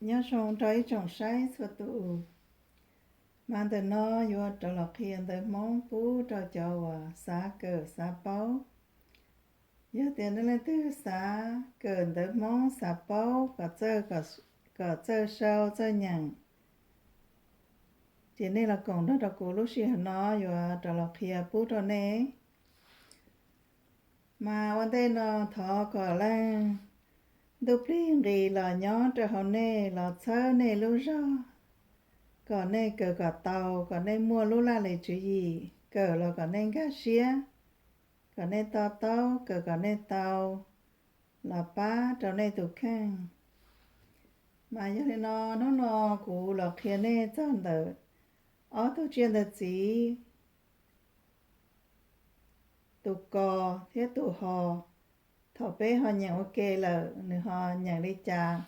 Nyob zoo rau ib tsoom saib txhua tus. Mas ntawm no yuav rov los qhia ntawv Hmoob pub rau cov uas xav kawm xav paub. Yog tias nej leej twg xav kawm ntawv Hmoob xav paub kom txawj, kom txawj sau txawj nyeem, ces nej los koom nrog rau kuv lub sij hawm no yuav rov los qhia pub rau nej. Mas ua ntej no thov kom leej Ntuj Plig nqis los nyob rau hauv nej, los txhawb nej lub zog, kom nej kawm kom tau, kom nej muaj lub laj lim tswv yim, kawm los kom nej nkag siab, kom nej to taub, kawm kom nej tau, los pab rau nej tus kheej. Mas yog li no, hnub no kuv los qhia nej txog ntawm ob tug tsiaj ntawv txiv, tus ko thiab tus ho. Thaum peb ho nyeem ua ke lawm nws ho nyeem li cas,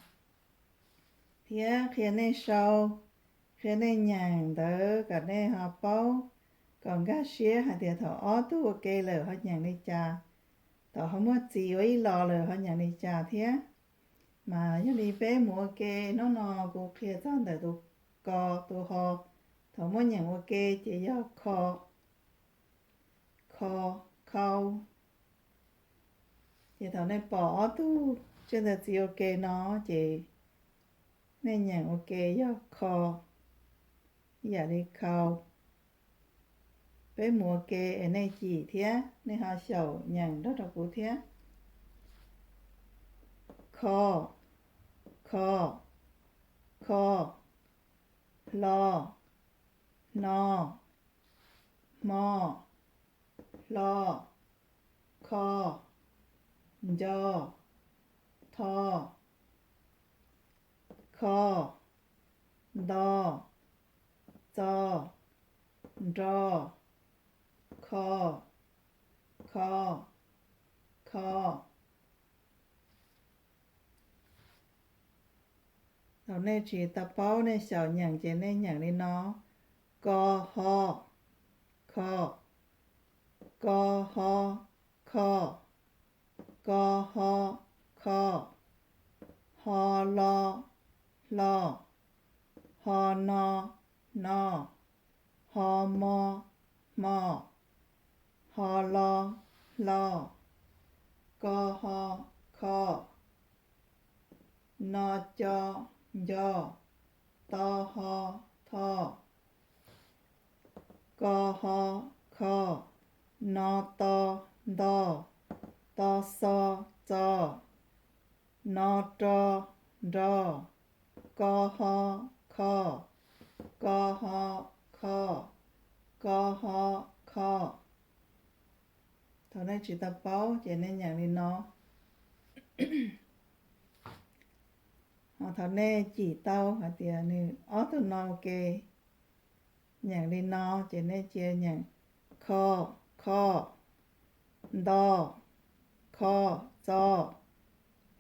thiab qhia nej sau, qhia nej nyeem ntawv kom nej ho paub, kom nkag siab hais tias thaum ob tug ua ke lawm ho nyeem li cas, thaum ho muaj txiv ua ib los lawm ho nyeem li cas thiab. Mas yog li peb mus ua ke, hnub no kuv qhia txog ntawm tus ko tus ho. Thaum muab nyeem ua ke ces yog kho, kho, khau. Ces thaum nej pom ob tug tsiaj ntawv txiv ua ke no ces nej nyeem ua ke yog kho, ib yam li khau. Peb mus ua ke es nej cim thiab nej ho xyaum nyeem nrog rau kuv thiab. Kho, kho, kho. Hlo, hno, hmo, hlo, kho, nco, tho, kho, nto, txo, nro, kho, kho, kho. Thaum nej tsis tau paub nej xyaum nyeem ces nej nyeem li no: ko ho, kho, ko ho, kho, ko ho, kho, ho lo, hlo, ho no, no, ho mo, hmo, ho lo, hlo, ko ho, kho, no co, nco, to ho, tho, ko ho, kho, no to, nto, to xo, txo, no ro, nro, ko ho, kho, ko ho, kho, ko ho, kho. Thaum nej tsis tau paub ces nej nyeem li no. Ho thaum nej cim tau hais tias nws ob tug no ua ke nyeem li no ces nej cia nyeem: kho, kho, nto, kho, txo,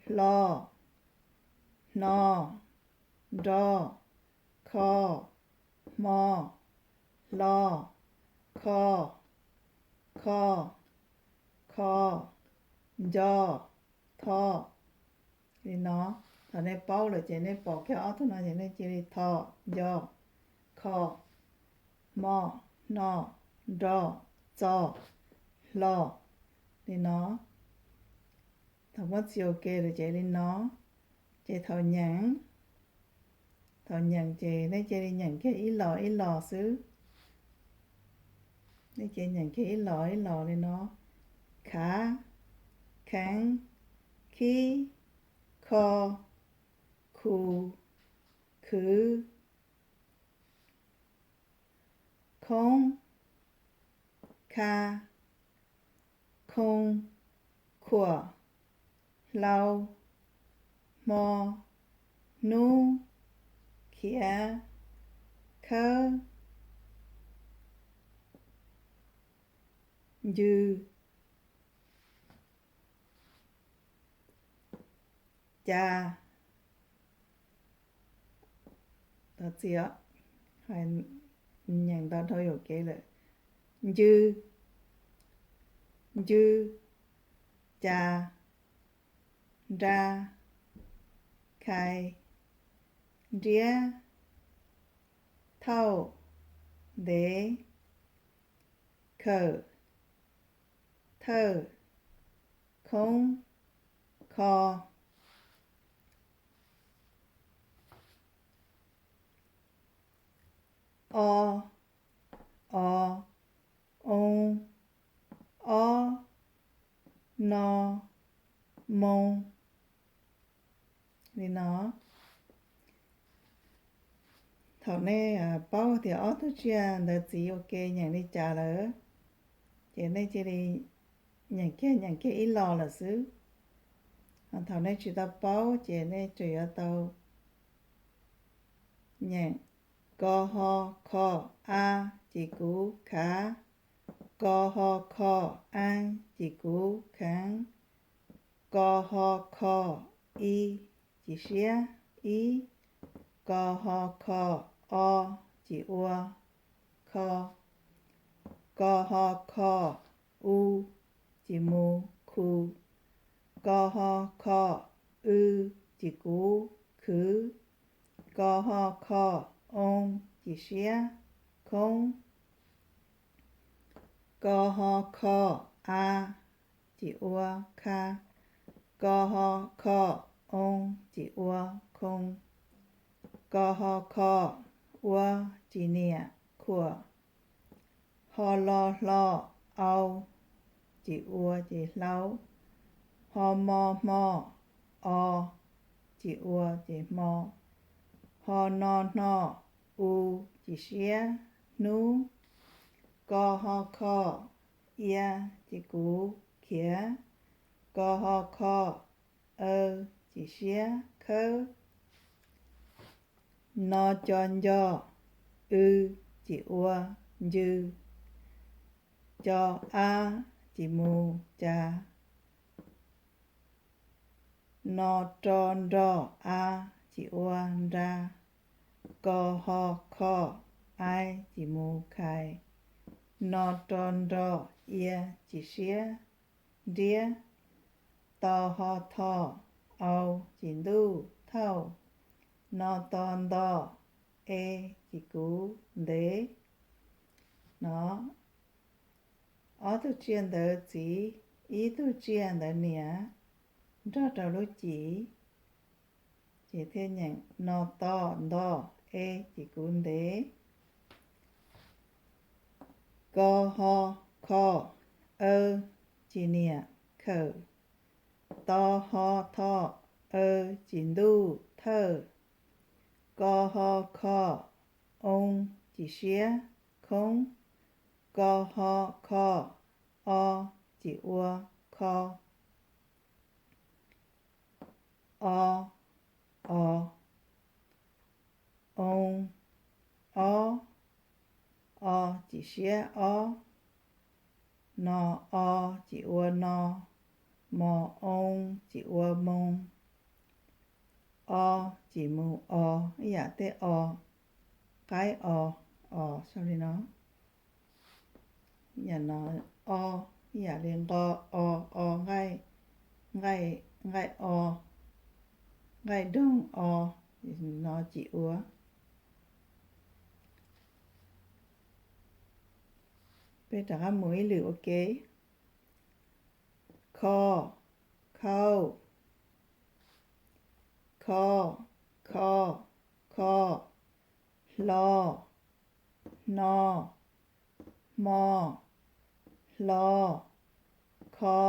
hlo, hno, nro, kho, hmo, hlo, kho, kho, kho, nco, tho. Li no, thaum nej paub lawm ces nej pom kiag ob tug no ces nej cia li tho, nco, kho, hmo, hno, nro, txo, hlo. Li no. Thaum muab txiv ua ke lawm ces li no. Ces thaum nyeem, thaum nyeem ces nej cia li nyeem kiag ib los ib los xwb. Nej cia li nyeem kiag ib los ib los li no: khav, kheev, khib, kho, khu, khwv, khoob, kha, khoo, khuam, hlau, hmo, hnub, khiav, khawb, ncw, ca, txiv, nyeem ntau dhau yuam kev lawm: ncw, ncw, ca, nra, khai, nriab, thauj, ntev, khawm, thawj, khoob, kho. O, o, oo, ob, no, moo. Li no, thaum nej paub tias ob tug tsiaj ntawv txiv ua ke nyeem li cas lawm, ces nej cia li nyeem kiag nyeem kiag ib lo lawm xwb. Thaum nej tsis tau paub ces nej tseem yuav tau nyeem: ko ho kho a, cim kuv, khav. Ko ho kho a, cim kuv, kheev. Ko ho kho i, cim siab, ib. Ko ho kho o, cim ua, kho. Ko ho kho u, cim mus, khu. Ko ho kho w, cim kuv, khwv. Ko ho kho oo, cim siab, khoob. Ko ho kho a, cim ua, kha. Ko ho kho oo, cim ua, khoo. Ko ho kho ua, cim niam, khuam. Ho lo hlo au, cim ua ces hlau. Ho mo hmo o, cim ua ces hmo. Ho no hno u, cim siab, hnub. Ko ho kho ia, cim kuv, khiav. Ko ho kho aw, cim siab, khawb. No co nco w, cim ua, ncw. Co a, cim mus, cas. No ro nro a, cim ua, nra. Ko ho kho ai, cim mus, khais. No ro nro ia, cim siab, nriab. To ho tho au, cim ntuj, thauj. No to nto e, cim kuv, ntev. No, ob tug tsiaj ntawv txiv, ib tug tsiaj ntawv niam nrog rau lub cim, ces thiaj nyeem no to nto e, cim kuv, ntev. Ko ho kho aw, cim niam, khawm. To ho tho aw, cim ntuj, thawj. Ko ho kho oo, cim siab, khoob. Ko ho kho o, cim ua, kho. O, o, oo, ob, o, cim siab, ob. No o, cim ua, no. Mo oo, cim ua, moo. O, cim mus, o, ib yam tej o, qaib o, o, sau li no. Yam no o, ib yam li nqo o, o nqaij, nqaij, nqaij o, nqaij doog o, no cim ua. Peb rov qab mus ib lwm ua ke. Kho, khauj. Kho, kho, kho. Hlo, hno. Hmo, hlo, kho.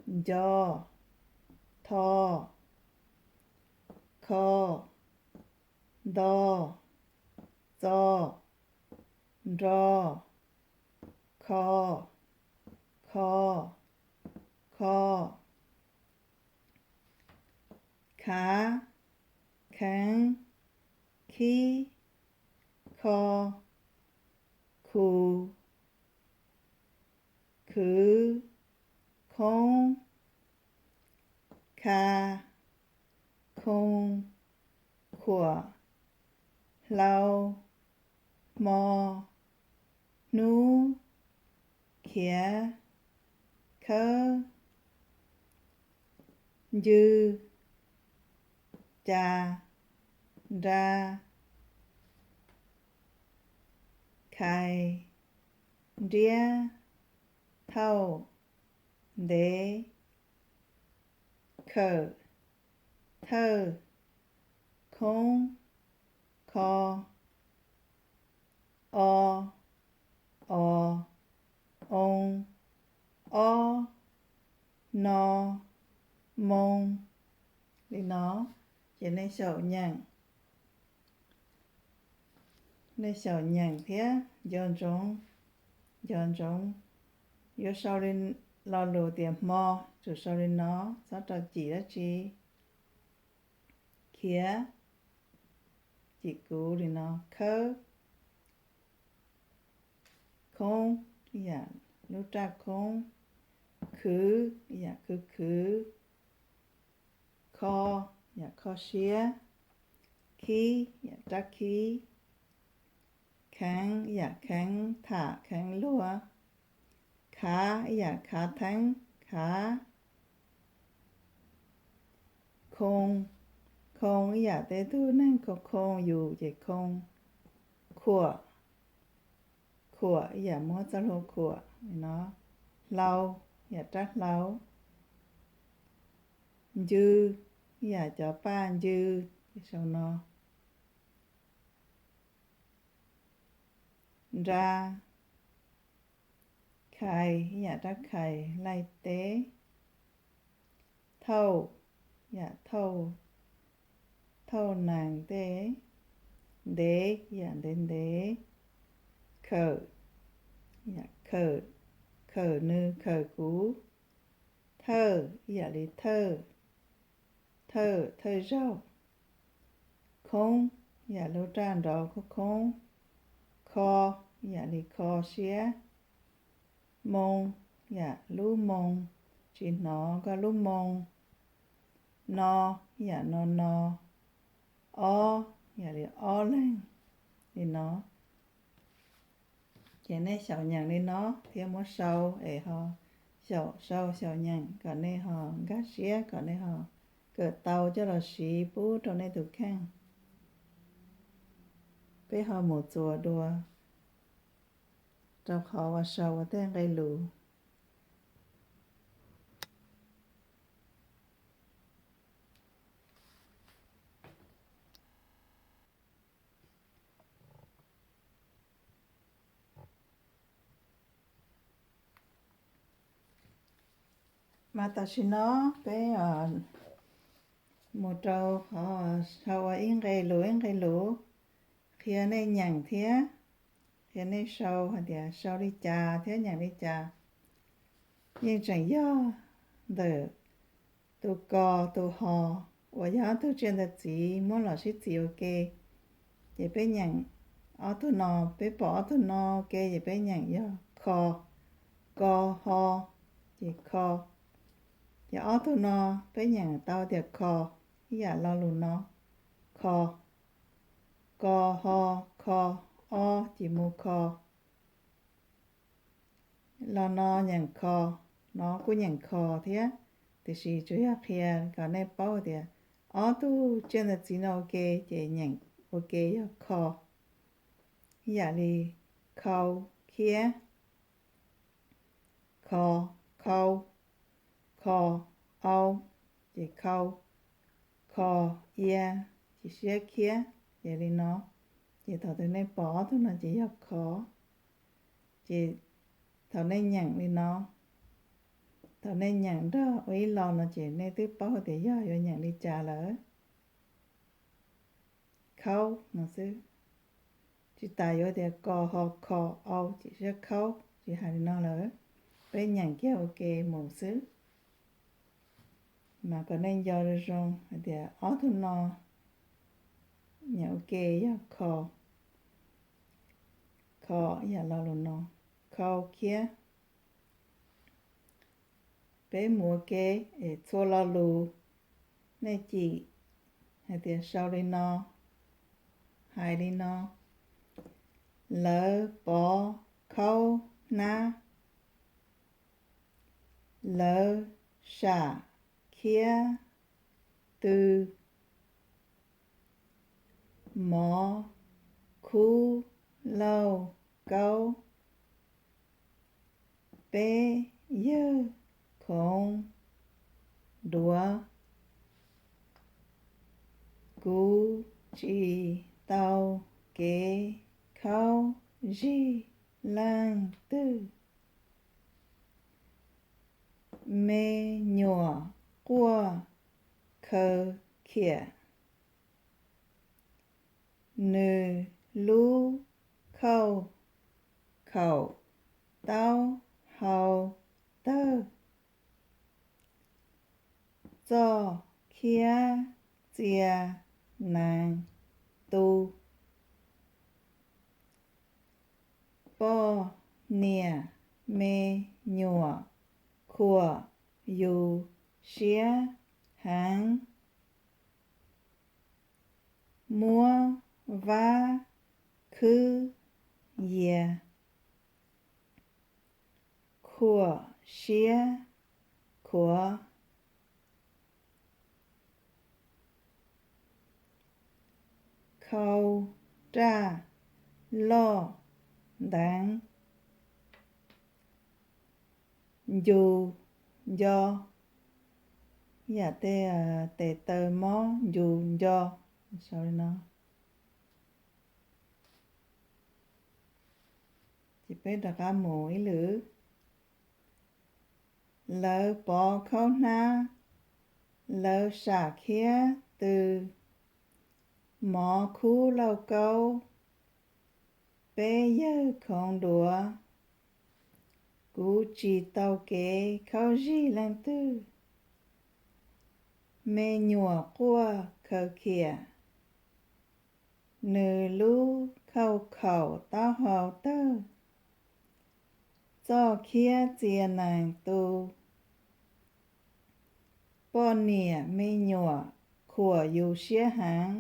Nco, tho, kho. Nto, txo, nro, kho, kho, kho. Khav, kheev, khib, kho, khu, khwv, khoob, kha, khoo, khuam, hlau, hmo, hnub, khiav, khawb, ncw, cas, nra, khais, nriab, thauj, ntev, khawm, thawj, khoob, kho, o, os, oo, ob, no, moo. Li no, ces nej xyaum nyeem, nej xyaum nyeem thiab nco ntsoov, nco ntsoov. Yuav sau li lo lus tias hmo, tsum sau li no, txhob rau cim dab tsi. Khiav, cim kuv li no, khawb, khoob, yam lub raj khoob, khwv, yam khwv khwv, kho, yam kho siab, khib, yam rab khib, kheev, yam kheev tham kheev luag, khav, yam khav theeb khav, khoo, khoo, yam tej tug neeg khoo khoo yus ces khoo, khuam, khuam, yam muab txoj hlua khuam li no, hlau, yam rab hlau, ncw, yam cov paj ncw, sau no, nra, khais, yam rab khais laij teb, thauj, yam thauj, thauj nees tej, ntev, yam ntev ntev, khawm, yam khawm, khawm nws khawm kuv, thawj, yam li thawj, thawj, thawj zaug, khoob, yam lub raj nrov khoob khoob, kho, yam li kho siab, moo, yam lub moo, tsis hnov koj lub moo, no, yam no no, ob, yam li ob leeg, li no. Ces nej xyaum nyeem li no thiab muab sau es ho xyaum sau xyaum nyeem kom nej ho nkag siab kom nej ho kawm tau coj los siv pub rau nej tus kheej. Peb ho mus txuas dua rau qhov uas sau ua tej nqe lus. Mas tam sim no peb mus rau qhov sau ua ib nqe lus ib nqe lus, qhia nej nyeem thiab qhia nej sau hais tias sau li cas thiab nyeem li cas. Yeej tseem yog ntawm tus ko tus ho uas yog ob tug tsiaj ntawv txiv muab los sib txis ua ke. Ces peb nyeem ob tug no, peb pom ob tug no ua ke ces peb nyeem yog kho, ko ho, ces kho. Ces ob tug no peb nyeem tau tias kho, ib yam lo lus no, kho, ko ho, kho, ob ces mus kho. Los no nyeem kho, no kuj nyeem kho thiab, tiam sis tsuas yog qhia kom nej paub tias ob tug tsiaj ntawv txiv no ua ke ces nyeem ua ke yog kho. Ib yam li khau, khiab, kho, khau, kho, au, ces khau, kho, ia, ces siab khiab, ces li no. Ces thaum twg nej pom ob tug no ces yog kho. Ces thaum nej nyeem li no, thaum nej nyeem nrog ua ib lo no ces nej twb paub tias yog yuav nyeem li cas lawm. Khaub no xwb. Tsis tas yuav tias ko ho kho au ces siab khaub, tsis hais li no lawm. Peb nyeem kiag ua ke mus xwb. Mas kom nej nco zoo zoo hais tias ob tug no nyeem ua ke yog kho, kho ib yam lo lus no, khau khiab. Peb mus ua ke es txhua lo lus nej cim hais tias sau li no, hais li no. Lawv pov khaub hnab. Lawv sam khiab tw. Mov khub lauj kaub, peb yawg khoov duav. Kuv tsis tau kev khaub zig leej twg. Me nyuam quaj khaws khiam, nws lub khauj khaum taub hau tawg, txoj khiab txia nees tu. Poj niam me nyuam khuam yus siab heev, muab vab khwb yias, khuam siab khuav, khau raj loj nteev, ncus nco, yam tej tes taw mob ncus nco, sau li no. Ces peb rov qab mus ib lwm. Lawv pov khaub hnab, lawv sam khiab tw, mov khub lauj kaub, peb yawg khoov duav. Kuv tsis tau kev khaub zig leej twg. Me nyuam quaj khaws khiam, nws lub khauj khaum taub hau tawg, txoj khiab txia nees tu. Poj niam me nyuam khuam yus siab heev,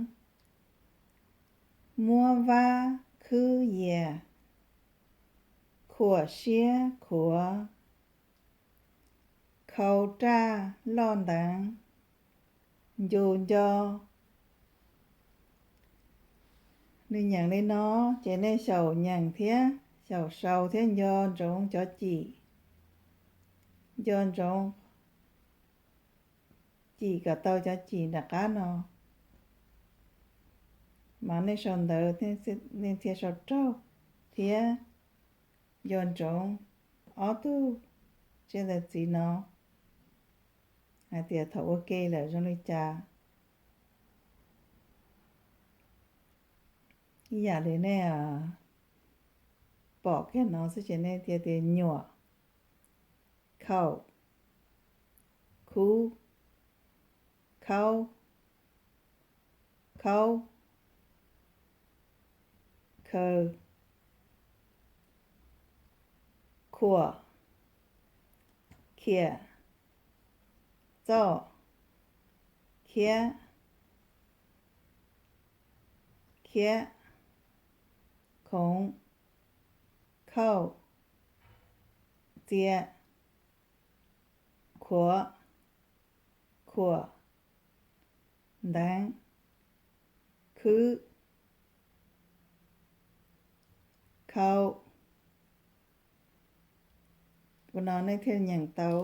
muab vab khwb yias, khuam siab khuav, khau raj loj nteev, ncus nco. Nws nyeem li no, ces nej xyaum nyeem thiab xyaum sau thiab nco ntsoov cov cim, nco ntsoov cim kom tau cov cim nram qab no, mas nej sau ntawv nej thiaj sau raug thiab nco ntsoov ob tug tsiaj ntawv txiv no hais tias thaum ua ke lawm zoo li cas. Ib yam li nej pom kiag no xwb ces nej tias tias nyuam, khaum, khub, khaub, khaub, khaws, khuam, khiam, txoj, khiab, khiab, khoov, khauj, txia, khuav, khuam, nteev, khwb, khau. Ua no nej thiaj nyeem tau.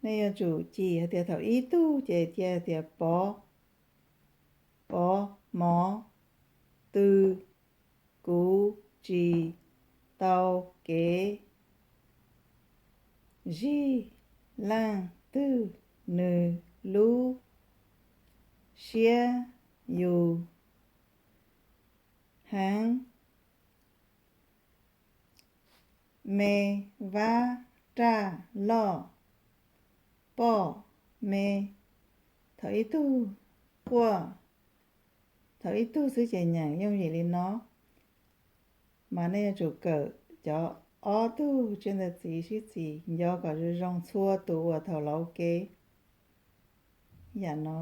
Nej yuav tsum cim hais tias thaum ib tug ces cia tias pov, pov mov, tw, kuv tsis tau kev zig leej twg, nws lub siab yus heev. Me vab raj loj, poj me. Thaum ib tug quaj, thaum ib tug xwb ces nyeem yooj yim li no, mas nej yuav tsum kawm cov ob tug tsiaj ntawv txiv sib txis nco kom zoo zoo txhua tus uas thaum lawv ua ke. Yam no,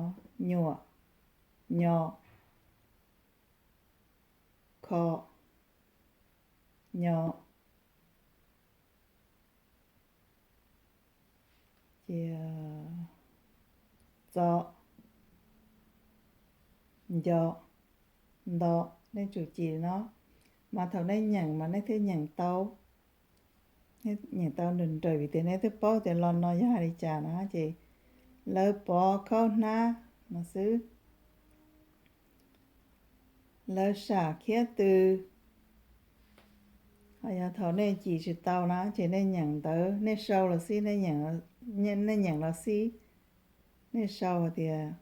nyuam, nyo, kho, nyo, cia, txo, nco, nto, nej tsum cim no, mas thaum nej nyeem mas nej thiaj nyeem tau, nyeem tau nrawm nrawm vim tias nej twb paub tias lo no yog hais li cas na, ces lawv pov khaub hnab no xwb, lawv sam khiab tw. Ho yog thaum nej cim tsis tau na ces nej nyeem ntawv, nej sau los xij, nej nyeem los xij, nej sau hais tias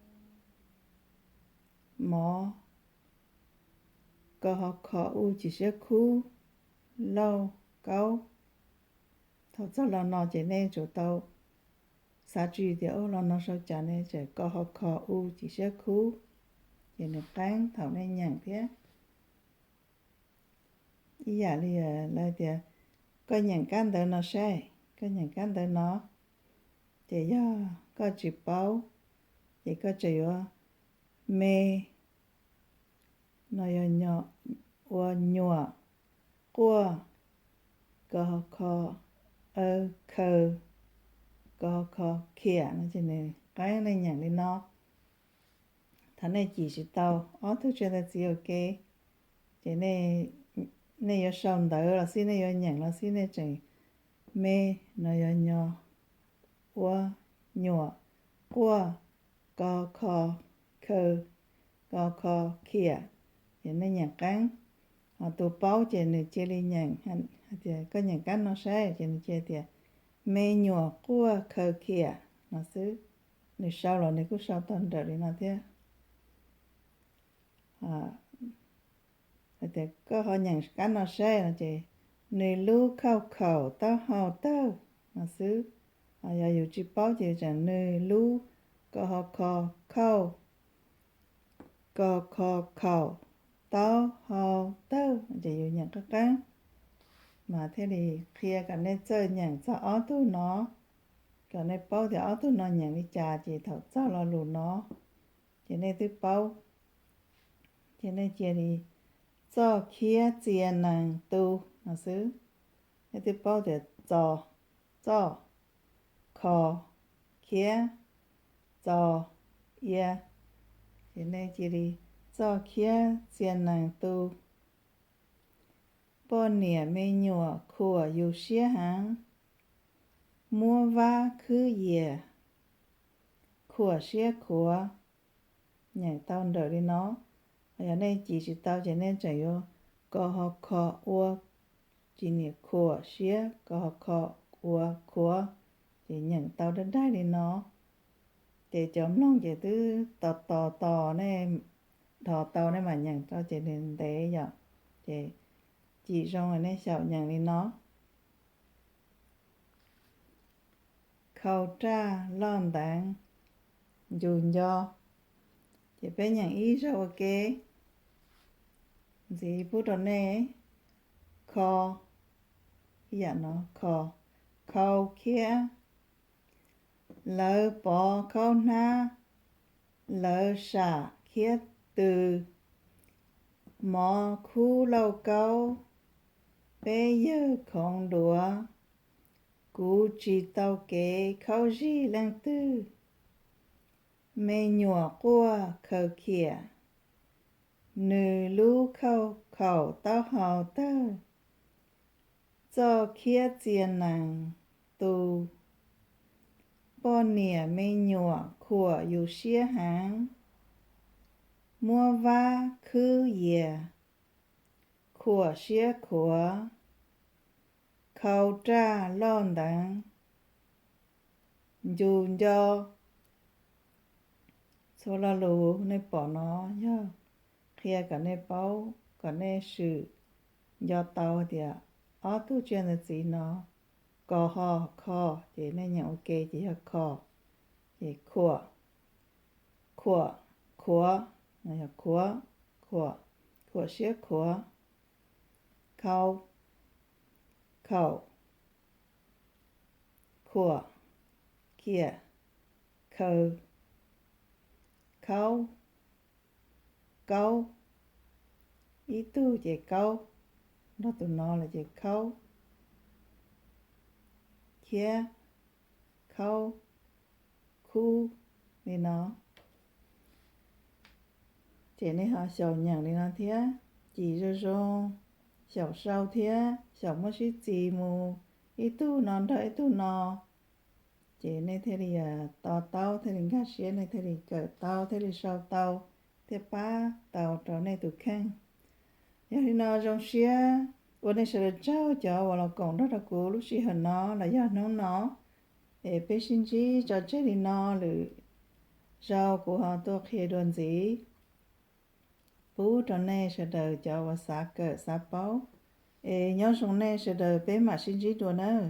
mov, ko ho kho u cim siab khub, lauj kaub. Thaum txog lo no ces nej tsum tau xav tswj tias, o, lo no sau cas ne, tseem ko ho kho u cim siab khub, ces nws qeeb thaum nej nyeem thiab. Ib yam li lawv tias, koj nyeem kab ntawv no saib, koj nyeem kab ntawv no, ces yog koj tsis paub, ces koj tseem yuav me no yog ua nyuam, quaj, ko ho kho, aw, khaws, ko ho kho, khiam no ces nws qeeb nej nyeem li no. Thaum nej cim tsis tau ob tug tsiaj ntawv txiv ua ke, ces nej yuav sau ntawv los xij, nej yuav nyeem los xij, nej tseem me no yog nyo, ua, nyuam, quaj, ko ho kho, khaws, ko ho kho, khiam, ces nej nyeem qeeb. Ho tus paub ces nws cia li nyeem hais tias, koj nyeem kab no saib, ces nws cia tias, me nyuam quaj khaws khiam no xwb. Nws sau los nws kuj sau tau nrawm li no thiab. Hais tias koj ho nyeem kab no saib no ces, nws lub khauj khaum taub hau tawg no xwb. Ho yog yus tsis paub ces tseem nws lub, ko ho kho, khauj, ko ho kho, khaum, taub hau tawg, ces yus nyeem qeeb qeeb, mas thiaj li qhia kom nej txawj nyeem txog ob tug no, kom nej paub tias ob tug no nyeem li cas, ces thaum txog lo lus no ces nej twb paub. Ces nej cia li txoj khiab txia nees tu no xwb. Nej twb paub tias txo, txoj, kho, khiab, txo, ia. Ces nej cia li txoj khiab txia nees tu. Poj niam me nyuam khuam yus siab heev, muab vab khwb yias, khuam siab khuav. Nyeem tau nrawm li no. Yog nej cim tsis tau ces nej tseem yuav ko ho kho ua, tsis niam khuam siab, ko ho kho ua khuav, ces nyeem tau dab daig li no. Ces cov mloog ces twb tos tos tos nej, dhos tau nej mam nyeem tau ces nws ntev yom. Ces cim zoo nej xyaum nyeem li no. Khau raj loj nteev, ncus nco. Ces peb nyeem ib zaug ua ke, ntxiv pub rau nej. Kho, ib yam no, kho, khau khiab. Lawv pov khaub hnab, lawv sam khiab tw, mov khub lauj kaub, peb yawg khoov duav, kuv tsis tau kev khaub zig leej twg. Me nyuam quaj khaws khiam, nws lub khauj khaum taub hau tawg, txoj khiab txia nees tu. Poj niam me nyuam khuam yus siab heev, muab vab khwb yias, khuam siab khuav, khau raj loj nteev, ncus nco. Txhua lo lus nej pom no yog qhia kom nej paub, kom nej swm nco tau tias ob tug tsiaj ntawv txiv no, ko ho kho, ces nej nyeem ua ke ces yog kho, ces khuam, khuam, khuav, no yog khuav, khuam, khuam siab khuav, khau, khaum, khuam, khiam, khaws, khaub, kaub, ib tug ces kaub, nrog tus no lawm ces khaub, khiab, khaub, khub, li no. ces nej ho xyaum nyeem li no thiab, cim zoo zoo, xyaum sau thiab xyaum muab sib txis mus, ib tug no nrog ib tug no, ces nej thiaj li to taub, thiaj li nkag siab, nej thiaj li kawm tau, thiaj li sau tau, thiaj pab tau rau nej tus kheej. Yog li no zoo siab ua nej sawv daws tsaug cov uas los koom nrog rau kuv lub sij hawm no los yog hnub no, es peb sib ntsib tso tseg li no, lwm zaus kuv ho tuaj qhia dua ntxiv pub rau nej sawv daws cov uas xav kawm xav paub. Es nyob zoo nej sawv daws, peb mam sib ntsib dua nawb.